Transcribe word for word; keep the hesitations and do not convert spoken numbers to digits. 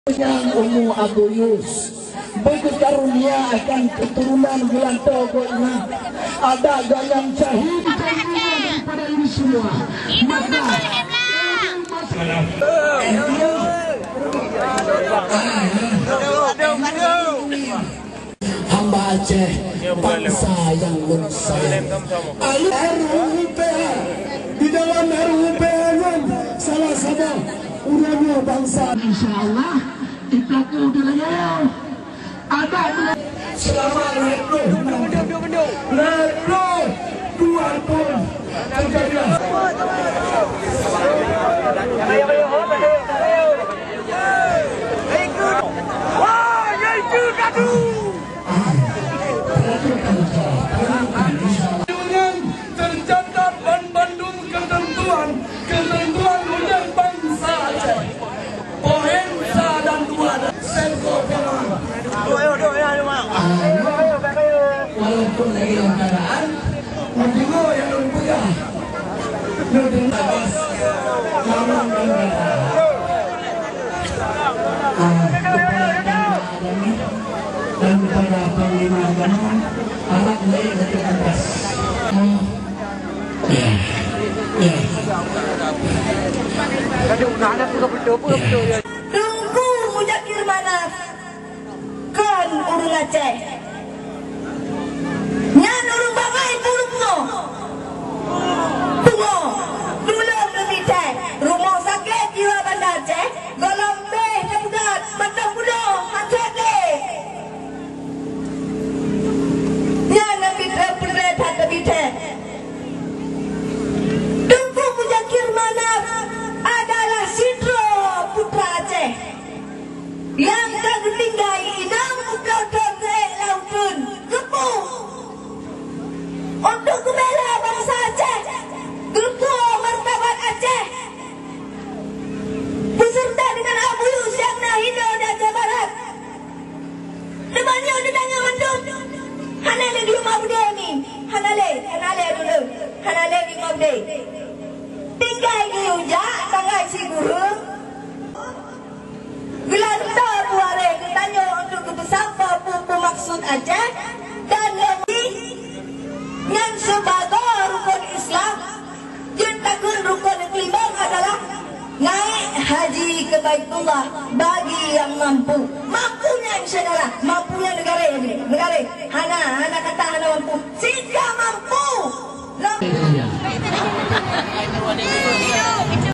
Nyang umu Aguyus, beugeukarunia akan keuturonan geulantoe gobnyan, adak gobnyan syahid daripada ini semua. Maka, hamba Aceh, bansa nyang lôn sayang. Ahli R U U P, di dalam R U U P nyan salah saboh ureueng bansa. Insya Allah, di pelaku di Raya ada selama lima puluh, lima puluh dua tahun terjadi. Tercatat ban bandum keuteuntuan, keuteuntuan udeb bansa Aceh. Poin sa dan dua dan Semko Pemang. Walaupun lagi dalam keadaan, meudeungoe nyang lôn peugah. Lôn deungoe bos. Lamang lôn kata. Ah, kepada agama dan kepada panglima agama, harap baik untuk tugas. Ya. Ya. Teungku Muzakir Manaf kon ureueng Aceh. Nyan ureueng bangai ureueng pungo. Pungo. Tulông leubeh thèe. Rumoh sakét jiwa Banda Aceh. Gohlom beh teupeugah mantong bunoe, hana lé. Nyan Nabi Ibrahim peureulée that Nabi Ibrahim. Teungku Muzakir Manaf adalah sidroe putra Aceh nyang ka geutinggai inong muka utot lam uteuen. Geupeu untuk geubela bansa Aceh, geupeu martabat Aceh. Beserta dengan Abu Yus nyang na hinoe di Aceh Barat. Teuma nyoe geutanyoe mandum hana lé di Uma Bude ni. Hana lé, hana lé dulu. Hana lé di Uma Bude. Tinggai geuyue jak tanggai Sigureueng. Geulantoe puareh geutanyoe untuk geupeusampoe peue-peue maksud Aceh dan lom nyan sibagoe rukon Islam. Jeuet takheun rukon keulimong adalah naik haji ke Baitullah bagi yang mampu. Mampu nyan syedara, mampu nyan neugara, neugara. Hana, hana kata hana mampu. Sehingga mampu. Lom-